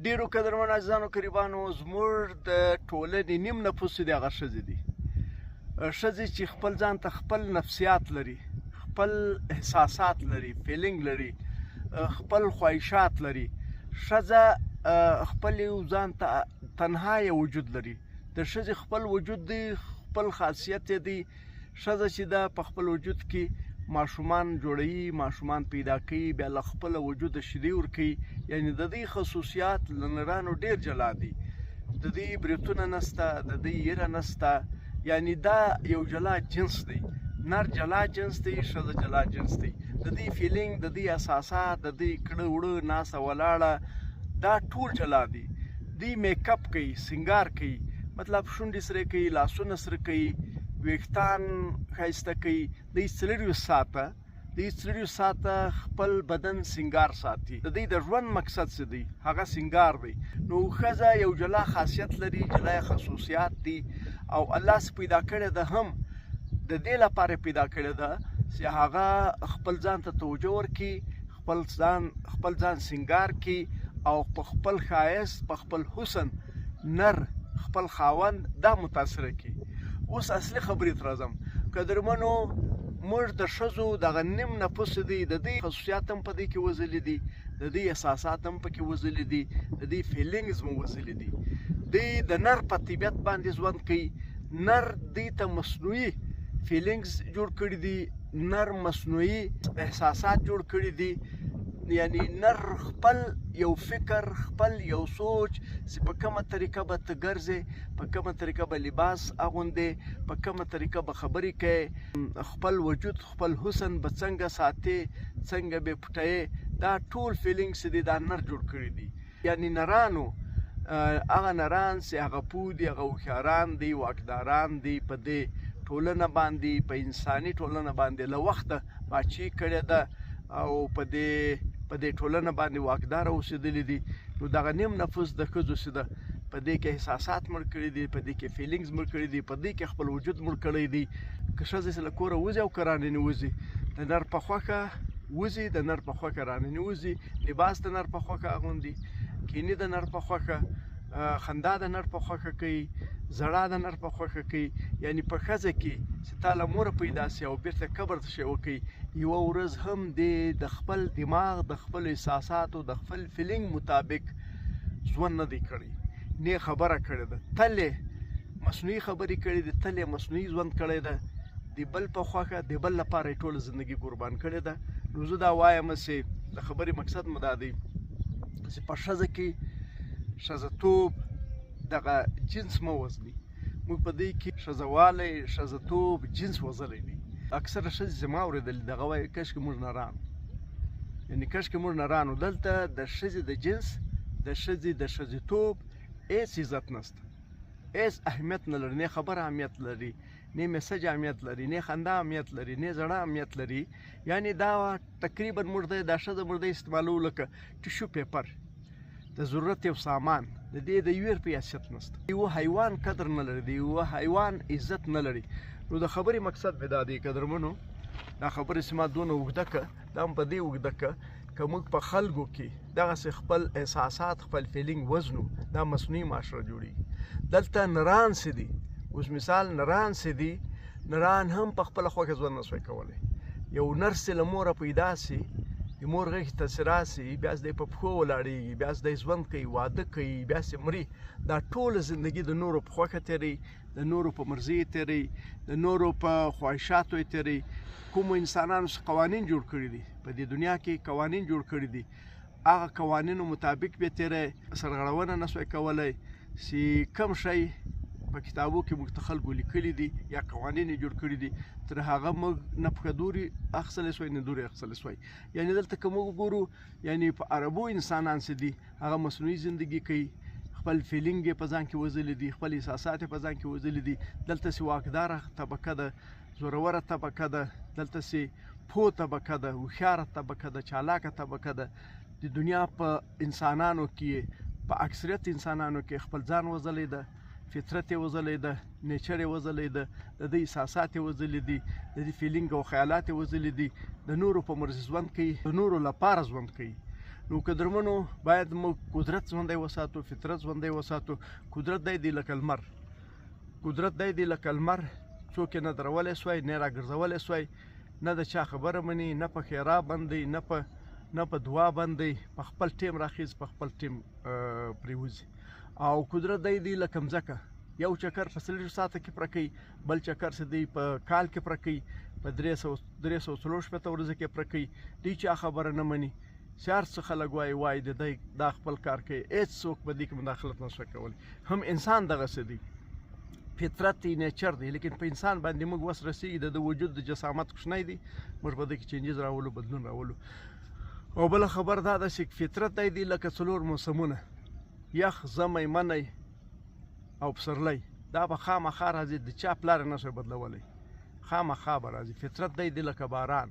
ډیرو قدرمنو عزیزانو قریبانو، زموږ د ټولنې نیم نفوس دی هغه ښځې دي. ښځې چې خپل ځان ته خپل نفسیات لري، خپل احساسات لري، feeling لري، خپل خواهشات لري. ښځه خپل یو ځان ته تنها یو وجود لري. د ښځې خپل وجود دی، خپل خاصیت یې دی. ښځه چې ده په خپل وجود کې ماشومان جوړوي، ماشومان پیدا کوي، بیا له خپله وجوده شیدې ورکوي. یعنې د دوی خصوصیات له نرانو ډېر جلا دي. د دوی بریتونه نسته، د دوی یره نسته، یعنې دا یو جلا جنس دی. نر جلا جنس دی، ښځه جلا جنس دی. د دوی feeling، د دوی اساسات، د دوی کړه وړه، ناسه ولاړه، دا ټول جلا دي. دوی میک اپ کوي، سنګار کوي، مطلب شونډې سرې کوي، لاسونه سره کوي، ویښتان ښایسته کوي. دوی 24 ساعته، دوی 24 ساعته خپل بدن سنګار ساتي. د دوی د ژوند مقصد څه دی؟ هغه سنګار دی. نو ښځه یو جلا خاصیت لري، جلا خصوصیات دي، او الله څه پیدا کړې ده هم د دې لپاره پیدا کړې ده چې هغه خپل ځان ته توجه ورکړي، خپل ځان سنګار کړي، او په خپل ښایست، په خپل حسن نر خپل خاوند دا متاثره کړي. اوس اصلي خبرې ته راځم. قدرمنو، موږ د ښځو دغه نیم نفوس دی، د دوی خصوصیات هم په دې کې وزلي دي، د دوی احساسات هم پکې وزلي دي، د دوی feelings هم وزلي دي. دوی د نر په طبیعت باندې ژوند کوي. نر دوی ته مصنوعي feelings جوړ کړي دي، نر مصنوعي احساسات جوړ کړي دي. یعنی نر خپل یو فکر، خپل یو سوچ چې په کومه طریقه به ته ګرځې، په کومه طریقه به لباس اغوندې، په کومه طریقه به خبرې کوې، خپل وجود، خپل حسن به څنګه ساتې، څنګه به پټوې، دا ټول feelings دي دا نر جوړ کړي دي. یعنی نرانو هغه نران چې هغه پوه دي، هغه هوښیاران دي، واکداران دي، په دې ټولنه باندې، په انساني ټولنه باندې له وخته پاچهي کړې ده او په دې ټولنه باندې واکدار اوسېدلي دي. نو دغه نیم نفوس د ښځو چې ده په دې کې احساسات مړ کړي دي، په دې کې feelings مړ کړي دي، په دې کې خپل وجود مړ کړی دی. که ښځه چې له کوره وځي او که راننوځي، د نر په خوښه وځي، د نر په خوښه راننوځي، لباس د نر په خوښه اغوندي، کینې د نر په خوښه، خندا د نر په خوښه کوي، ژړا د نر په خوښه کوي. یعنی په ښځه کې چې تا له موره پیدا سي او بیرته قبر ته شی وکړي، یوه ورځ هم دې د خپل دماغ، د خپل احساساتو، د خپل feeling مطابق ژوند نه دی کړی، نه خبره کړې ده. تل یې مصنوعي خبرې کړې دي، تل یې مصنوعي ژوند کړی ده، د بل په خوښه، د بل لپاره یې ټوله زندګي قربان کړې ده. نو زه دا وایم چې د خبرې مقصد مو دا دی چې په ښځه کې ښځتوب دغه جنس مه وزني. موږ په دې کې ښځوالی، ښځتوب جنس وزلی دی. اکثره ښځې چې ما اورېدلې دغه وایي کشکې موږ نران، یعنې کشکې موږ نرانو. دلته د ښځې د جنس، د ښځې د ښځېتوب هېڅ عزت نشته، هېڅ اهمیت نه لري، نه خبره اهمیت لري، نه message اهمیت لري، نه خندا اهمیت لري، نه ژړا اهمیت لري. یعنې دا تقریبا موږ دا ښځه موږ استعمالوو لکه tissue paper، د ضرورت یو سامان، د دې د یوې روپۍ حیثیت نشته. یو حیوان قدر نه لري، د یو حیوان عزت نه لري. نو د خبرې مقصد مې دا دی قدرمنو، دا خبرې چې ما دونه اوږده کړه، دا هم په دې اوږده کړه که موږ په خلکو کې دغسې خپل احساسات، خپل feeling وزنو، دا مصنوعي معاشره جوړېږي. دلته نران څه دي؟ اوس مثال نران څه دي؟ نران هم په خپله خوښه ژوند نه سوی کولی. یو نر چې له موره پیدا سي، د مور غېږې ته چې راسي، بیا دی په پښو ولاړېږي، بیا دی ژوند کوي، واده کوي، بیا چې مري، دا ټوله زندګي د نورو په خوښه تېروي، د نورو په مرضي یې تېروي، د نورو په خواهشاتو یې تېروي. کومو انسانانو چې قوانین جوړ کړي دي په دې دنیا کې، قوانین جوړ کړي دي، هغه قوانینو مطابق به تېری، سرغړونه نه سوی کولی. چې کم شی په کتابو کې موږ ته خلکو لیکلي دي یا قوانین یې جوړ کړي دي، تر هغه موږ نه پښه دوري اخیستلی سوی، نه دوري اخیستلی سوی. یعنې دلته که موږ وګورو، یعنې په عربو انسانان څه دي، هغه مصنوعي زندګي کوي، خپل feeling یې په ځان کې وزلي دي، خپل احساسات یې په ځان کې وزلي دي. دلته چې واکداره طبقه ده، زوروره طبقه ده، دلته چې پوه طبقه ده، هوښیاره طبقه ده، چالاکه طبقه ده. د دنیا په انسانانو کې، په اکثریت انسانانو کې خپل ځان وزلی ده، فطرت یې وزلی ده، nature یې وزلی ده، د دې احساسات یې وزلي دي، د دې feeling او خیالات یې وزلي دي، د نورو په مرضي ژوند کوي، د نورو لپاره ژوند کوي. نو قدرمنو، باید موږ قدرت ژوندی وساتو، فطرت ژوندی وساتو. قدرت دی دی لکه لمر، قدرت دی دی لکه لمر، څوک یې نه درولی سوای، نه راګرځولی سوای، نه د چا خبره مني، نه په ښېرا بندي، نه په دعا بندي، په خپل ټیم راخیز، په خپل ټیم پریوځي. او قدرت دی دی لکه مځکه، یو چکر په 24 ساعته کې پوره کوي، بل چکر څه دی په کال کې پوره کوي، په 364 ورځې کې پوره کوي. دی چا خبره نه مني، چې هر څه خلک وایي وایي، د دی دا خپل کار کوي، هېڅ څوک په دې کې مداخلت نه شي کولی. هم انسان دغسې دی، فطرت دی، nature دی، لیکن په انسان باندې موږ وس رسېږي، د ده وجود د جسامت کوچنی دی، موږ په دې کې changes راولو، بدلون راولو. او بله خبر دا ده چې فطرت دی دی لکه څلور موسمونه، یخ، ژمی، منی او پسرلی، دا به خامخا راځي، د چا پلار نه شي بدلولی، خامخا به راځي. فطرت دی دی لکه باران،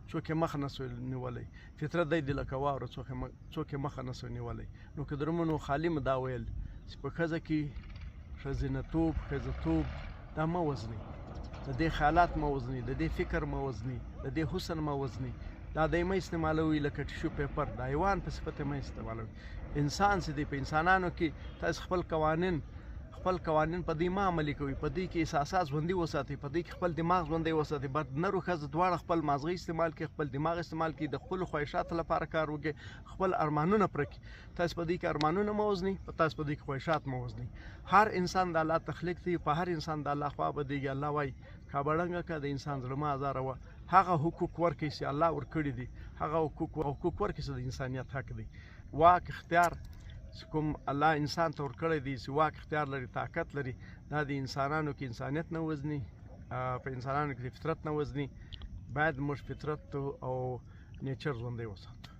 څوک یې مخه نه شي نیولی. فطرت دی دی لکه واوره، څوک یې مخه نه شي نیولی. نو قدرمنو، خالي مې دا ویل چې په ښځه کې ښځینهتوب، ښځهتوب دا مه وژنئ، د دې خیالات مه وژنئ، د دې فکر مه وژنئ، د دې حسن مه وژنئ. دا دی مه استعمالوئ لکه tissue paper، د حیوان په صفت یې مه استعمالوئ. انسان چې دی، په انسانانو کې تاسو خپل قوانین په دې مه عملي کوئ، په دې کې احساسات ژوندي وساتئ، په دې کې خپل دماغ ژوندی وساتئ. باید نر او ښځه دواړه خپل مازغه استعمال کړي، خپل دماغ استعمال کړي، د خپلو خواهشاتو لپاره کار وکړي، خپل ارمانونه پوره کړي. تاسو په دې کې ارمانونه مه وژنئ، په تاسو په دې کې خواهشات مه وژنئ. هر انسان د الله تخلیق دی، په هر انسان د الله خوا بدېږي. الله وایي کعبه ړنګه که، د انسان زړه مه ازاروه. هغه حقوق ورکړئ چې الله ورکړي دي، هغه حقوق ورکړئ چې د انسانیت حق دی. واک اختیار چې کوم الله انسان ته ورکړی دی، چې واک اختیار لري، طاقت لري، دا د انسانانو کې انسانیت نه وژني، په انسانانو کې فطرت نه وژني. باید موږ فطرت او nature ژوندی وساتو.